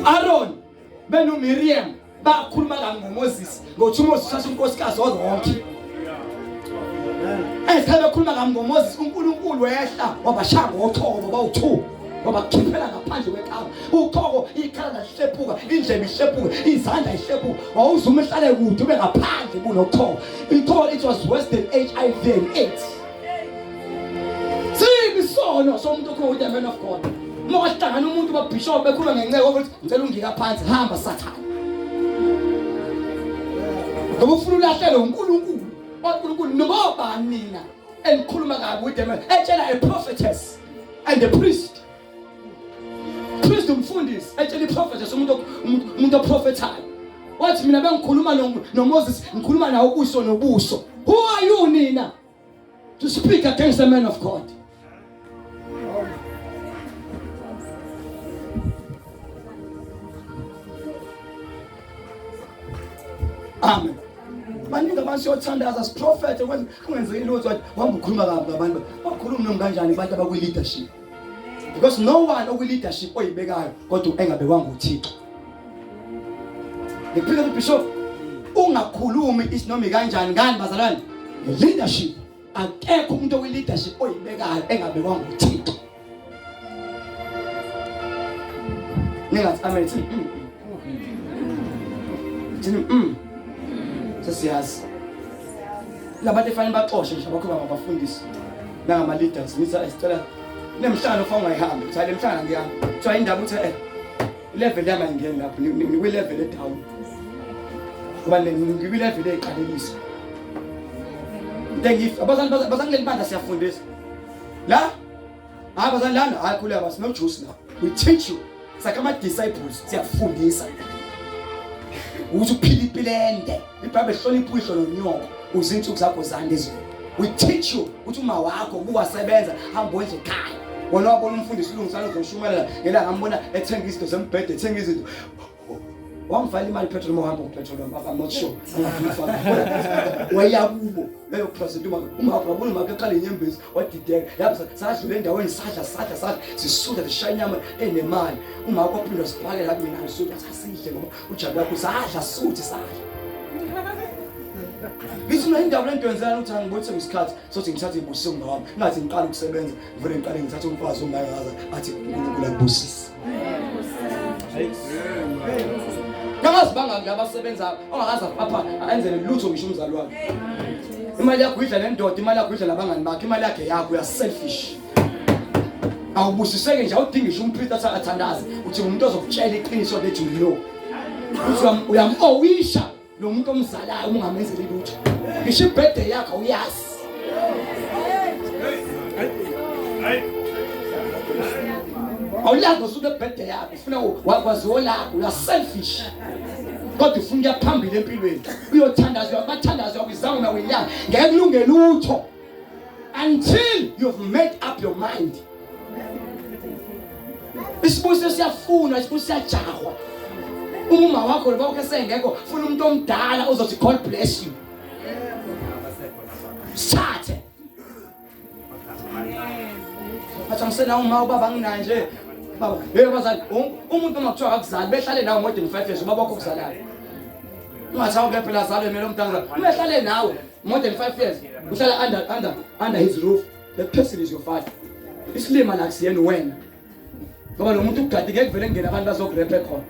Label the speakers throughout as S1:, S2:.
S1: uAaron benoMiriam bakhuluma kabi ngoMoses ngokuthi uMoses uthatha unkosikazi ozonke. Esikhathi bekhuluma kabi ngoMoses uNkulunkulu wehla wabashaya ngochoko bawu-2 wabakhiphela ngaphandle kwekama. Uchoko ikhala lahlephuka, indlebe ihlephuka, izandla ihlephuka. Wawuzuma uhlale kude ube ngaphandle kunochoko. Ichoko it was worse than HIV and AIDS. Sibi isono somuntu okhuluma with the man of God. Uma kwahlangana umuntu babishop bekhuluma ngenceko ukuthi ngicela ungika phansi hamba sathane. Ngoba ufuna ulahlelwe uNkulunkulu. ONkulunkulu ngoba nina enikhuluma kabi with the man etshela a prophetess and a priest. Priest umfundisi etshela i-prophetess umuntu umuntu oprofethayo. Wathi mina bengikhuluma noMoses ngikhuluma nawe ubuso nobuso. Who are you nina? To speak against the man of God. Amen. Baningi abantu siyothandaza siprofethe kungenzeki lutho wahamba ukhuluma kabi ngabantu. Bakhuluma noma kanjani abantu abakwi leadership. Because no one okwi leadership oyibekayo kodwa engabekwanga uThixo. Ngiphika uBishop ungakhulumi isinomi kanjani ngani bazalwane? Leadership akekho umuntu okwi leadership oyibekayo engabekwanga uThixo. Ningathi amen thini. Thini Sesiyazi. Labantu efanele baxoshe nje abakhuluma ngabafundisi nangama leaders ngithi sicela lemhlangano fa ungayihambi kuthiwa lemhlangano ngiyami kuthiwa indaba uthi eh level yami ayingeni lapho ngikwi level e down ngoba ngikwi level eyiqalekisa into engifa abazali bazali kuleli bandla siyafundisa la hayi bazali lana hayi khuleka basi no juice la we teach you sakha ama disciples siyafundisa ukuthi uphile impilo ende iBhayibheli hlonipha uyihlo nonyoko uze insuku zakho zande ezweni we teach you ukuthi uma wakho kuwasebenza hamba wondle ekhaya wena wabona umfundisi ulungisana uzoshumayela ngelanga ngambona ethenga izinto zembhede ethenga izinto wangifakela imali petrol uma uhamba ngopetrol I'm not sure waya kubo leyo president uma uma wabona uma eqala inyembezi wadideka lapho sadlula endaweni sadla sadla sadla sisuka sishaya inyama enemali uma kwaphinda siphakela mina ngisuka sasidle ngoba ujabu yakho sadla suthi sadla ngithi mina indaba lento yenzeka ukuthi angiboni sekuyisikhathi sothi ngithathe ibusiso umama wami ngathi ngiqala ukusebenza ngivele ngiqale ngithathe umfazi uma ngaza athi uNkulunkulu akubusise Namazi bangaki abasebenza ongakaze apha enzele lutho ngisho umzali wakhe. Imali yakho idla nendoda, imali yakho idla nabangani bakhe, imali yakhe yakho uya selfish. Awubusiseke nje awudingi ngisho umpriest athi athandaze, uthi umuntu ozokutshela iqiniso that you know. Uthi uyam-owisha lo muntu omzalayo uma ungamenzeli lutho. Ngisho ibirthday yakho awuyazi. Awulazi nosuku lwebirthday yakho, ufuna wakwaziwo lakho, uya selfish. Kodwa ufuna ukuya phambili empilweni. Uyothandaza, uyabathandaza, uyakuzama uyakunyanga. Ngeke kulunge lutho. Until you've made up your mind. Isibusiso siyafuna, isibusiso siyajahwa. Uma uma wakho lo wakho esengekho, funa umuntu omdala ozothi God bless you. Sithathe. Athi angisenawo uma ubaba nginaye nje. Baba, hey bazali, umuntu uma kuthiwa akakuzali behlale nawe more than 5 years ubaba wakho okuzalayo. Ungathi awuke phela azalwe mina lomntana. Umehlale nawe more than 5 years. Uhlala under his roof. The person is your father. Isilima la kusiyena wena. Ngoba lo muntu ugadi ngeke kuvele kungene abantu bazokurephe khona.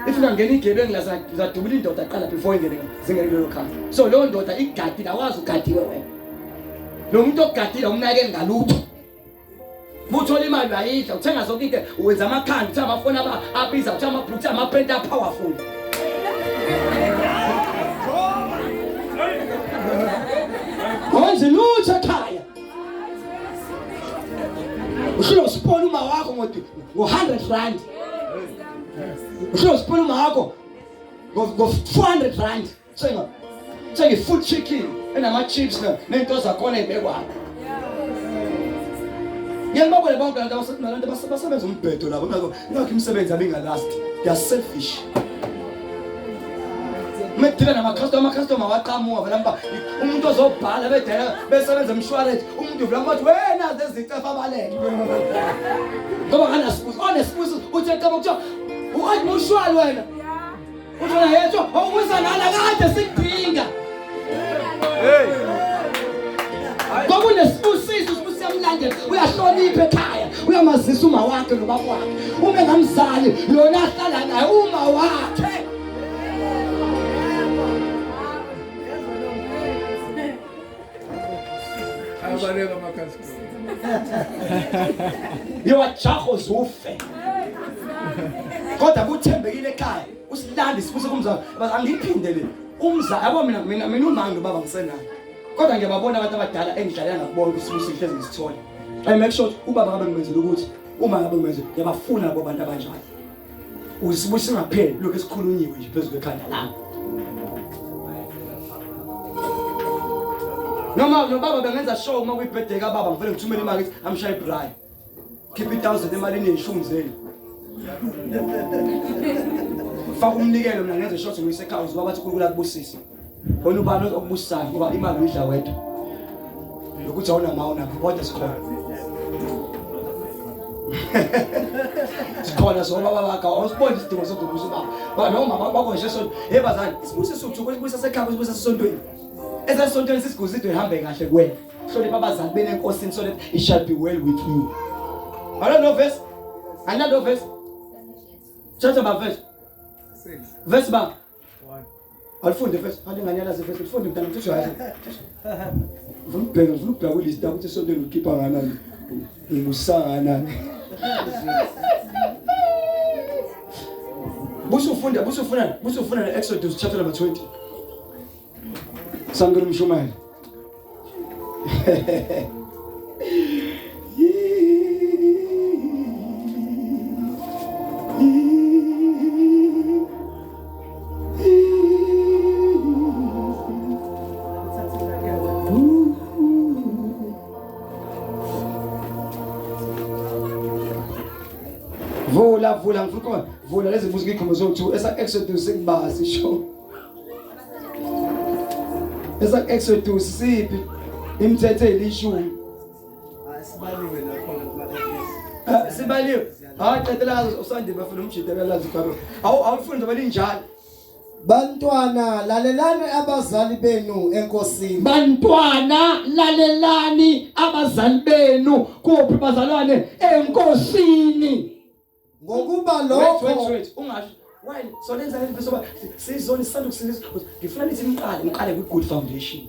S1: If ungangena igebengu la zadubula indoda qala before ingene zingene kulelo khaya. So leyo ndoda igadile awazi ugadiwe wena. Lo muntu ogadile umnakeli ngalutho. Uthola imali uyayidla, uthenga zonke into, wenza amakhanda, uthenga amafoni abiza, uthenga amabhuku, uthenga amapenti apowerful. Awenzi lutho ekhaya. Uhlula usipona uma wakho ngo-100 rand. Uhlula usipona uma wakho ngo-400 rand. Thenga thenga i-food chicken enama-chips ney'nto zakhona ey'bekwayo. Ngiyababona bonke abantu abantu basebenza umbhedo labo ngakho ingakho imisebenzi yabo ingalast. They are selfish. Medila namacustomer amacustomer waqhamuka vela mba umuntu ozobhala bedela besebenza emshwalense umuntu vela mbathi wena lezicefa abaleke. Ngoba kanasibuzo onesibuzo uthi ecaba kuthiwa Uathi mushwali wena. Uthi wena yethu awubuza nala kade sikudinga.
S2: Hey.
S1: Kwakunesibusiso sibusiso siyamlandela uyahlonipha ekhaya uyamazisa uma wakhe nobaba wakhe uma engamzali lona ahlala naye uma wakhe
S2: Abaleka amakhazi.
S1: Yowajaho zufe. Kodwa kuthembekile ekhaya usilanda isibusiso kumzali angiphinde le umzali yabo mina mina mina umama nobaba ngisenayo. Kodwa ngiyababona abantu abadala engidlalela ngakubona ukuthi isibusiso ngihlezi ngisithola. I make sure ubaba ngabe ngimenzela ukuthi uma ngabe ngimenzela ngiyabafuna labo bantu abanjalo. Usibusiso singapheli lokho esikhulunyiwe nje phezu kwekhanda lami. Noma nobaba bengenza show uma kuyibirthday kababa ngivele ngithumele imali ngithi amshaye ibrai. Khipha i1000 emalini yeshumi zenu. Faka umnikelo mina ngenze short ngiyise ekhaya uzoba bathi uNkulunkulu akubusise. Wena ubani okubusisayo ngoba imali uyidla wedwa. Lokuthi awunama awunama kodwa sikhona. Sikhona sobaba bakho awusiboni isidingo sokubusa ubaba. Ba noma bakho nje sonto. Hey bazali, isibusiso uthu kwesibusiso sekhaya kwesibusiso sesontweni. Esesontweni sisiguza into ihambe kahle kuwena. Hlonipha abazali benu enkosini so that it shall be well with you. Alona verse. Analo verse. Chapter ba verse.
S2: 6.
S1: Verse ba.
S2: 1.
S1: Alifunde verse, alinganyalaze verse, lifunde mntana mthetho hayi. Ngifuna ukubheka, ngifuna ukubheka kulist ukuthi esontweni ukhipha nganani. Ngusana. Busufunda, busufuna, busufuna Exodus chapter number 20. Samukela umshumayeli. Vula vula ngifuna vula lezi mbuzo ngikhomba zo2 esa Exodus sikubazi sho. Esa Exodus siphi imithetho elishumi.
S2: Sibaliwe nakhona kuma
S1: eh, Sibaliwe. Hayi qedela usande bafuna umjida belazi igama. Awu awufunde ngoba linjalo.
S3: Bantwana lalelani abazali benu enkosini.
S1: Bantwana lalelani abazali benu kuphi bazalwane enkosini.
S3: Ngokuba
S1: Wait,
S3: lokho
S1: wait, wait. Ungasho. Why? So lenza lento soba sizoni sisanda ukusindiswa. Ngifuna nithi niqale, niqale kwi good foundation.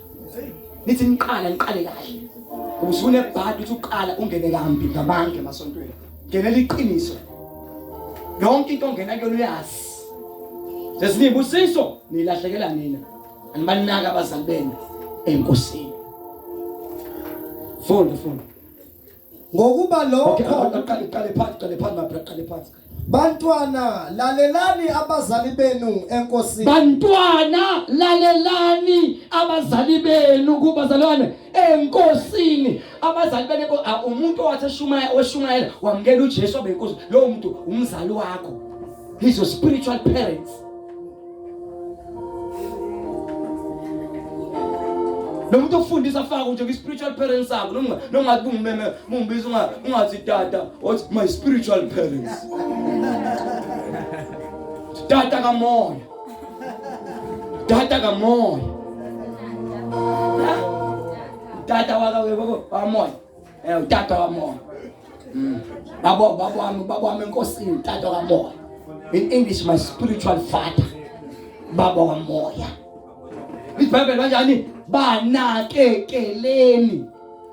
S1: Nithi niqala, niqale kahle. Ngoba usunebhadi uthi uqala ungene kambi ngamanga emasontweni. Ngenela iqiniso. Yonke into ongena kuyona uyazi. Zezinye ibusiso nilahlekela nina. Anibanaka abazali benu enkosini. Funda, funda.
S3: Ngokuba
S1: Okay,
S3: lokho
S1: qale qale phansi, qale phansi, my brother, qale phansi.
S3: bantwana lalelani abazali benu enkosini.
S1: Bantwana lalelani abazali benu kubazalwane enkosini abazali benu umuntu owathi eshumayela oshumayela wamukela uJesu abe inkosi lowo muntu umzali wakho he's your spiritual parents lo muntu ofundisa afake nje kwi-spiritual parents akho noma nongathi bungimeme ungibiza ungathi tata othi my spiritual parents tata kamoya tata kamoya tata wakamoya eh utata kamoya mm. babo babo wami babo wami enkosini tata kamoya in english my spiritual father baba kamoya ibhayibheli kanjani banakekeleni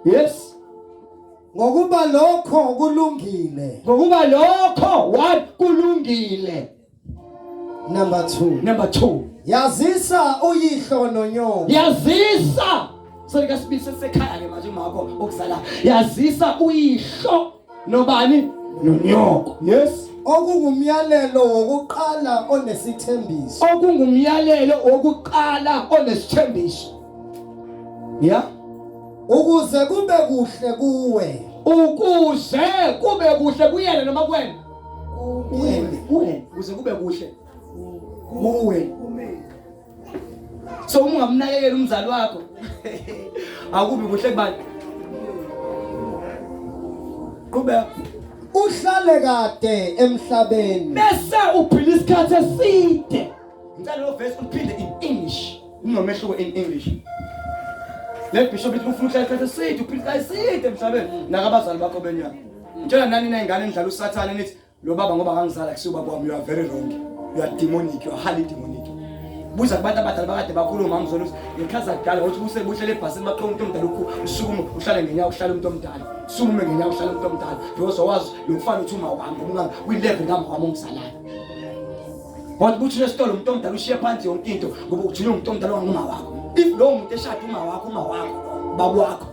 S1: yes
S3: Ngokuba lokho kulungile.
S1: Ngokuba lokho one kulungile.
S3: Number 2.
S1: Number 2.
S3: Yazisa uyihlo nonyoko.
S1: Yazisa. Sorry kasibili sesekhaya ke manje umakho okuzala. Yazisa uyihlo nobani nonyoko. Yes.
S3: Okungumyalelo wokuqala onesithembiso.
S1: Okungumyalelo wokuqala onesithembiso. Yeah.
S3: Ukuze kube kuhle kuwe.
S1: Ukuze kube kuhle kuyena noma kuwena. Kuwena. Kuwena. Ukuze kube kuhle kuwe. So uma ungamnakekela umzali wakho akubi kuhle kubani? Qhubeka.
S3: Uhlale kade emhlabeni.
S1: Bese uphila isikhathi eside. Ngicela lo verse uphinde in English. Unomehluko in English. Le bishop ithi ufuna uhlala isikhathi eside, uphila isikhathi eside emhlabeni. Nakabazali bakho benyama. Ngitshela nani nayingane nidlala usathane nithi Lo baba ngoba ngangizala kusiyo baba wami, you are very wrong. You are demonic, you are highly demonic. Buza kubantu abadala bakade bakhuluma ngizona ukuthi ngekhaza kudala ukuthi kuse buhlele ebhasini baqoma umuntu omdala ukhu usukume uhlale ngenyawo uhlale umuntu omdala. Sukume ngenyawo uhlale umuntu omdala because wazi lo mfana uthi uma wami ngoba kwi level kama wami ongizalayo. Wathi buthi esitolo umuntu omdala ushiye phansi yonke into ngoba ugcina umuntu omdala wanguma wakho. If lowo muntu eshada uma wakho uma wakho baba wakho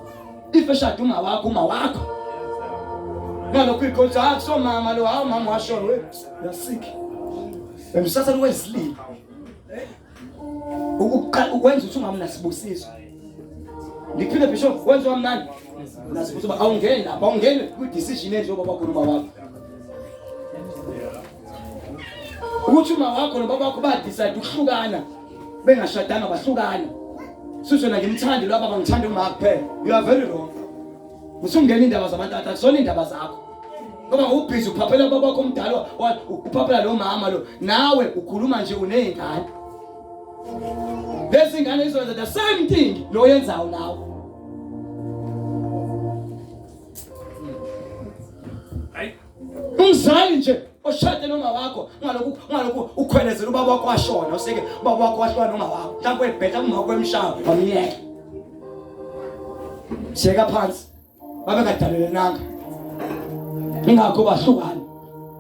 S1: If eshada uma wakho uma wakho. Ngalokho ikhothi hayi kusomama lo hawu mama washona we you are sick. And usasa lokwesililo. Ukuqala ukwenza ukuthi ungamnasibusiso. Ngiphinde bishop wenza wamnani? Nasibusiso awungeni lapha awungeni kwi decision enje obaba khona uma wakho. Ukuthi uma wakho nobaba wakho ba decide ukuhlukana bengashadanga bahlukana. Susona ngimthandi lo baba ngithanda uma kuphela. You are very wrong. Usungena indaba zabantu akusona indaba zakho. Ngoba ubhizi uphaphela baba wakho omdala uphaphela lo mama lo nawe ukhuluma nje unezingane. Lezi ngane izokwenza the same thing lo yenzayo nawe. Umzali nje oshade noma wakho ungalokhu ungalokhu ukhwelezela ubaba wakho washona useke ubaba wakho wahlwa noma wakho mhlawumbe webheka uma kwemshaya wamyeka. Sheka phansi. Babengadalelenanga. Ingakho bahlukana.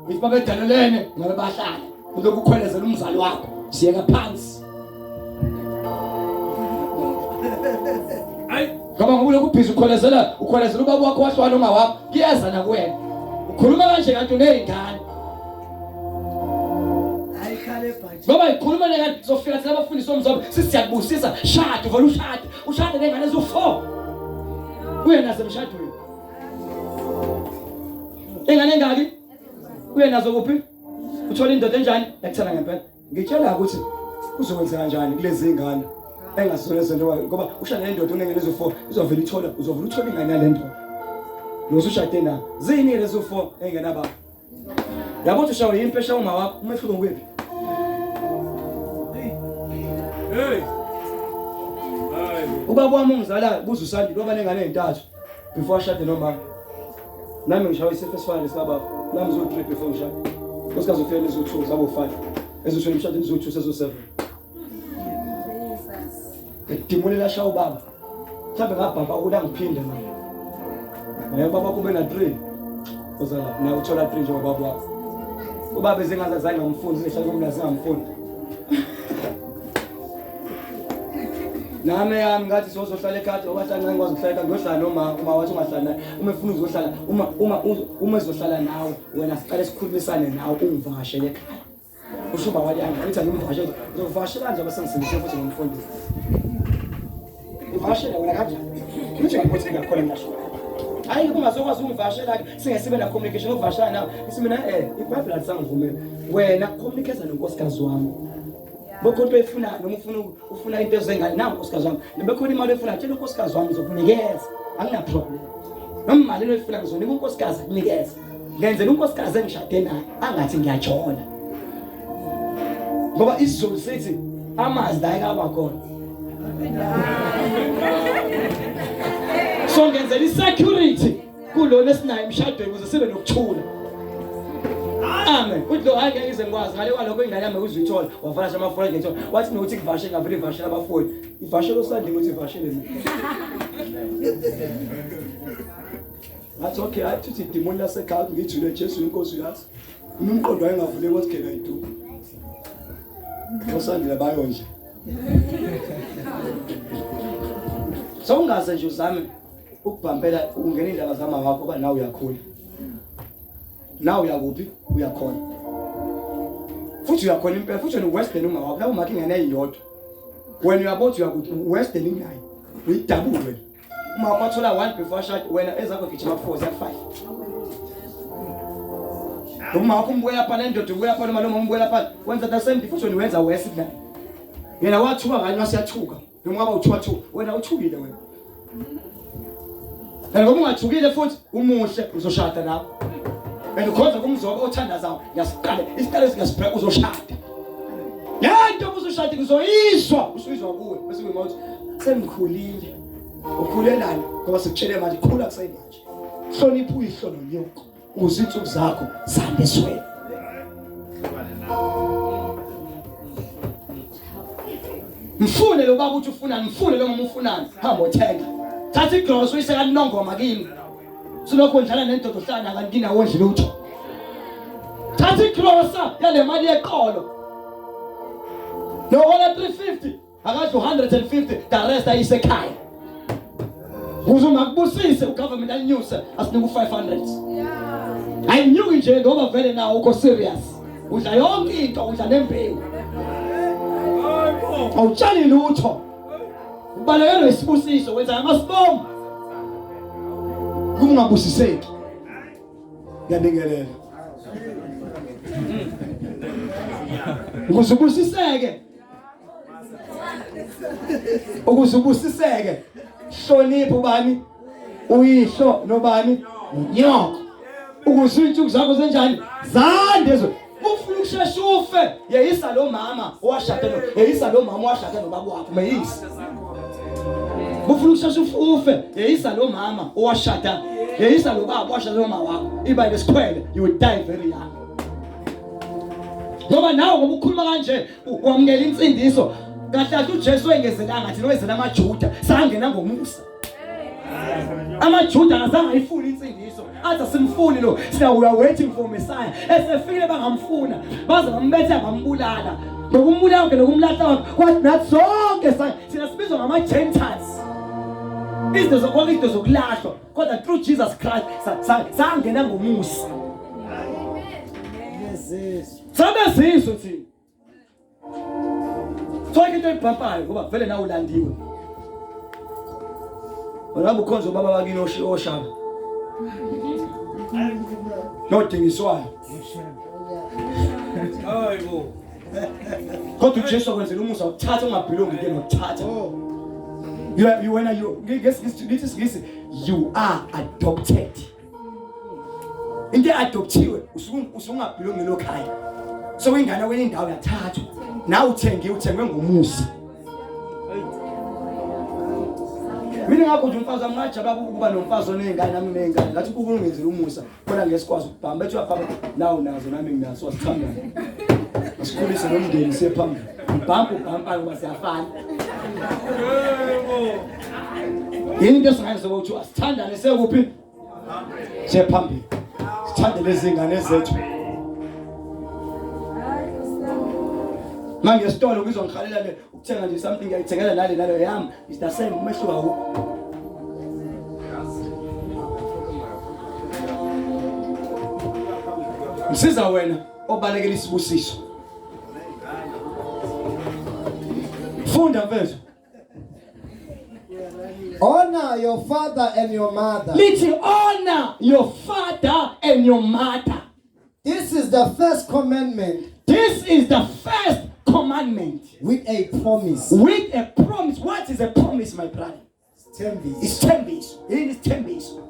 S1: If babedalelene ngabe bahlala. Ulokhu ukhwelezela umzali wakho. Siyeka phansi. Ngoba ngoba ulokhu ubhizi ukhwelezela ukhwelezela ubaba wakho wahlwana uma wakho kuyeza nakuwena. Ukhuluma kanje kanti unezingane. Ngoba ikhuluma nengane zofika thina abafundisi omzobe sisi siyakubusisa shada uvele ushade ushade nengane eziwu-4 uye nazo emshadweni ingane engaki uye nazo kuphi uthola indoda enjani ekuthanda ngempela Ngitshela ukuthi kuzokwenzeka kanjani kulezi ngane engazizona izinto ngoba ushade nendoda unengane ezo-4 izovela ithola uzovela uthole ingane yale ndoda lo usushade na zini lezo 4 engenababa yabo ukuthi ushawe yimpi eshawa uma wakho umehluko kwephi
S2: Hey.
S1: Ubaba wami ongizalayo buza usandile waba nengane ezintathu before ashade nomama. Nami ngishawa isifo esifana nesikababa. Nami zo 3 before ngishade. Nkosikazi ufike nezo 2 zabo 5. Ezothola imshado ezo 2 sezo 7. Idimoni lashawa ubaba. Mhlawumbe ngabhamba kula ngiphinde manje. Naye baba kube na 3. Ozala na uthola 3 njengoba baba wakho. Ubaba ezingaze zange ngamfuni, ngihlala kumnazi ngamfuni. Nami yami ngathi sozohlala ekhaya ngoba hlala ngikwazi ukuhlala ekhaya ngiyohlala noma uma wathi ungahlala naye uma efuna uzohlala uma uma uma ezohlala nawe wena siqale sikhulumisane nawe ungivakashele ekhaya usho uba waliyanga uthi angimvakashele ngizovakashela kanje abasengisindise futhi ngomfundisi uvakashele wena kanjani nje ukuthi ngiyakhona ngiyasho hayi kungazokwazi ukungivakashela ke singesibe na communication ukuvakashela nawe ngithi mina eh iBhayibheli alisangivumeli wena communicate nonkosikazi wami Bokho into oyifuna noma ufuna ufuna into ezengane nawo unkosikazi wami. Noma khona imali oyifuna tshela unkosikazi wami ngizokunikeza. Angina problem. Noma imali oyifuna ngizonika unkosikazi akunikeze. Ngenzela unkosikazi engishade naye angathi ngiyajola. Ngoba isiZulu sithi amazwi la ekaba khona. So ngenzela i-security kulona esinayo emshadweni ukuze sibe nokuthula amen uthi lo hayi ngeke ngize ngikwazi ngale kwalokho ingane yami uzuyithola wavasha amafoni ngithola wathi nokuthi kuvashe ngavele ivashela abafoni ivashela osandini ukuthi ivashele mina ngathi okay hayi thuthi idimoni lasekhaya ngijule Jesu inkosi uyazi umqondo wayengavuleki wathi can I do osandile bayo nje so ungaze nje uzame ukubhampela ungena indaba zama wakho ngoba nawe uyakhula nawe uyakuphi uyakhona futhi uyakhona impela futhi wena worse than uma wakho lapho makhe ingane eyodwa wena uyabona uyakuthi worse than ingane uyidabule wena uma wakho wathola one before ashade wena ezakho gijima ku-four ziyaku-five uma wakho umbukela pha nendoda ubukela pha noma noma umbukela pha wenza the same thing futhi wena wenza worse kunaye yena wathuka ngani wasiyathuka Noma ngaba uthuka thuka wena uthukile wena. Kanti ngoba ungathukile futhi umuhle uzoshada nawe. And ukhonza kumzobo othandazayo, ngiyasiqale isiqale singasipheka uzoshada. Lento ubuzoshada ngizoyizwa, usuyizwa kuwe bese uyima uthi sengikhulile. Ukhulelani ngoba sikutshele manje khula kusemanje. Hlonipha uyihlo nonyoko ukuze insuku zakho zande esweni. Mfune lo baba uthi ufunani, mfune lo mama ufunani, hamba othenga. Thatha igrosa uyise kanongoma kimi. Silokhu ndlala nendoda ohlala kanti kinawondli lutho. Thatha igrosa yale mali yeqolo. No hola 350 akadla 150 the rest ayise ekhaya. Kuze makubusise ugovernment alinyuse asinike u500. Ayinyuki nje ngoba vele nawo ukho serious. Udla yonke into udla nembewu. Awutshali lutho. Ubalekelwe isibusiso wenza amasibomu. Kungabusiseki. Ngiyabingelela. Ukuze ubusiseke. Ukuze ubusiseke. Hlonipha ubani? Uyihlo nobani? Unyoko. Ukuze insuku zakho zenjani? Zande zo. Ufuna ukushesha ufe, yeyisa lo mama owashada no, yeyisa lo mama owashada nobaba wakho, meyisa. Ufuna ukushesha ufe, yeyisa lo mama owashada, yeyisa lo baba owashada noma wakho. Iba lesikhwele, you will die very young. Ngoba nawe ngoba ukhuluma kanje wamukela insindiso kahle kahle uJesu wayengezelanga thina wezela amaJuda sangena ngomusa. AmaJuda akazange ayifune insindiso athi asimfuni lo sina we are waiting for Messiah esefikile bangamfuna baze bambetha bambulala ngokumbulala kwakhe nokumlahla kwakhe kwathi nathi sonke thina sibizwa ngama Gentiles izinto zokonke izinto zokulahlwa kodwa through Jesus Christ sangena ngomusa sabezizwe thina Sonke into oyibhampayo ngoba vele nawe ulandiwe. Wena ukhonza ubaba wakini oshaka. Nodingiswayo.
S2: Hayibo.
S1: Kodwa uJesu akwenzela umusa ukuthatha ungabhilongi ke nokuthatha. You are you when you ngesingisi isingisi you are adopted. Into eadoptiwe usungabhilongi lokhaya. So ingane kwenye indawo yathathwa. Nawe uthengiwe uthengwe ngomusa. Mina ngakho nje umfazi wami ngajabula ukuba nomfazi onezingane nami nginezingane ngathi uNkulunkulu ungenzela umusa khona ngeke sikwazi ukubhamba bethi uyabhamba nawe unazo nami nginazo asithandane asikhulise nomndeni siye phambili ubhampa ubhampa ngoba siyafana
S2: Yebo.
S1: Yini into esingayenza ukuthi asithandane sekuphi siye phambili sithande lezi ngane zethu manje esitolo ngizwa ngihalela le ukuthenga nje something ngiyayithengela nale nale yami is the same umehluko awukho Msiza wena obalekela isibusiso. Funda mfethu.
S3: Honor your father and your mother.
S1: Lithi honor your father and your mother.
S3: This is the first commandment.
S1: This is the first commandment.
S3: With a promise.
S1: With a promise. What is a promise, my brother?
S3: Isithembiso.
S1: Isithembiso. Yini isithembiso?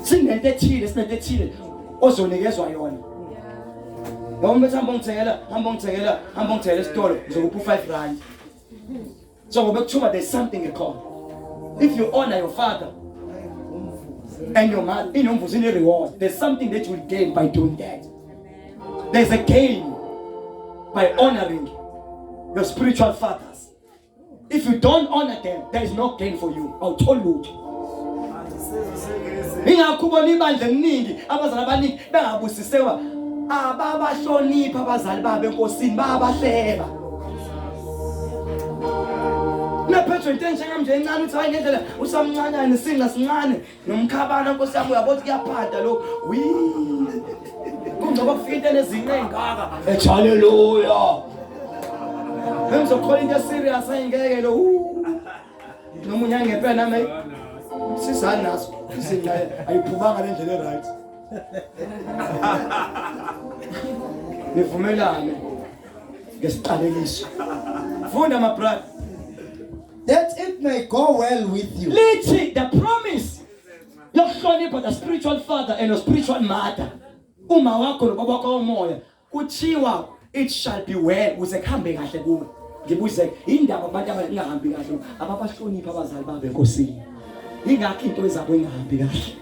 S1: Sinento ethile, sinento ethile ozonikezwa yona. Ngoba umuntu hamba ongithengela, hamba ongithengela, hamba ongithengela esitolo, ngizokupha u5 rand. So ngoba kuthiwa there's something ekhona. If you honor your father and your mother, inomvuzo ine reward. There's something that you will gain by doing that. There's a gain by honoring your spiritual fathers. If you don't honor them, there is no gain for you. Awutholi lutho. Ingakho ubona ibandla eliningi abazali abaningi bengabusisekwa ababahlonipha abazali babo enkosini bayabahleba. Naphethwe into enjengamnje encane uthi hayi ngendlela usamncanyane singa sincane nomkhabana nkosi yami uyabona ukuthi kuyaphanda lokhu wi kungcoba kufika into enezinqa ey'ngaka ethi haleluya bengizokhola into eserious ayingeke lo noma unyaka ngempela nami sizani naso izinqa ayiphumanga le ndlela e-right nivumelane ngesiqalekiso funda my brother
S3: That it may go well with you.
S1: Lithi the promise. Yokuhlonipha the spiritual father and your spiritual mother. Uma wakho nobaba wakho womoya kuthiwa it shall be well ukuze kuhambe kahle kuwe. Ngibuze indaba abantu abangahambi kahle ababahlonipha abazali babo enkosini. Ingakho into ezabo ingahambi kahle.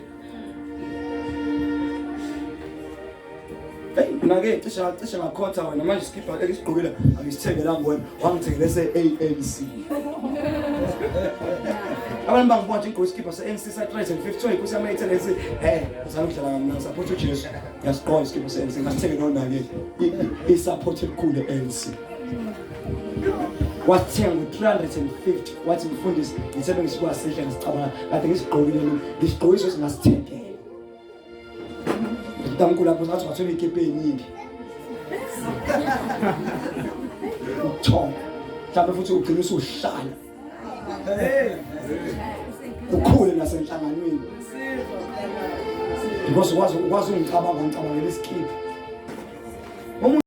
S1: Hey mina ke cishe cishe ngakhotha wena manje isikibha ekisigqokile angisithengelanga wena wangithengele se-ANC. Abantu bangibona nje igqoke isikibha se-ANC sa-352 inkosi yami ayithele ANC. Eh, uzama ukudlala ngamna support uJesu. Ngiyasigqoka isikibha se-ANC ngasithengele nona ke i-support elikhulu e-ANC. Wathenga ngo-350 wathi mfundisi ngithe bengisuka sihle ngisicabanga kade ngisigqokile mina ngisigqokiswe singasithengela. Mntamkhulu lapho ngathi wathola ikepe eningi. Ukuthonga. Mhlawumbe futhi ugcina usuhlala. Ukhule nasenhlanganweni. Because ukwazi ukwazi ungicabanga ngicabangela isikiphi.